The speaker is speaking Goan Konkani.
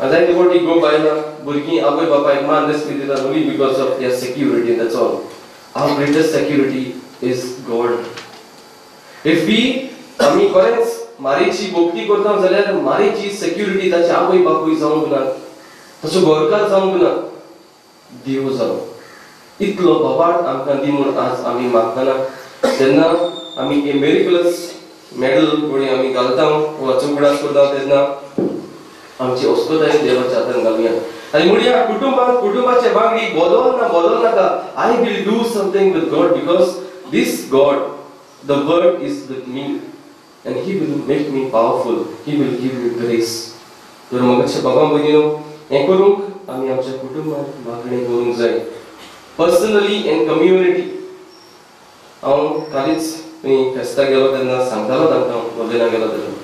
आनी जायते फावटी गो बायलां भुरगीं आवय बापायक मान रेस्पेद दितात only because of their security, that's all. Our greatest security is God. If we आमी खरेंच मारीची भक्ती करता जाल्यार मारीची सेक्युरिटी ताचे आवय बापूय जावंक ना, ताचो घरकार जावंक ना, देव जालो. इतलो बोवाळ आमकां दी म्हूण आज आमी मागतना तेन्ना आमी ए मिरेकलस मेडल गोळी आमी घालता वा उगडास करता तेन्ना आमची अस्कताय देवाच्या हातान घालुया आनी म्हणया कुटुंबात कुटुंबाचे वांगडी बदल ना बदल नाका. I will do something with God because this God, the word is with me and he will make me powerful, he will give me grace. तर मगाच्या बाबा भयणीनो, हें करूंक आमी आमच्या कुटुंबात मागणें करूंक जाय, पर्सनली एंड कम्युनिटी. हांव कालीच फेस्ता गेलो तेन्ना सांगतालो तांकां, नोवेना गेलो तेन्ना,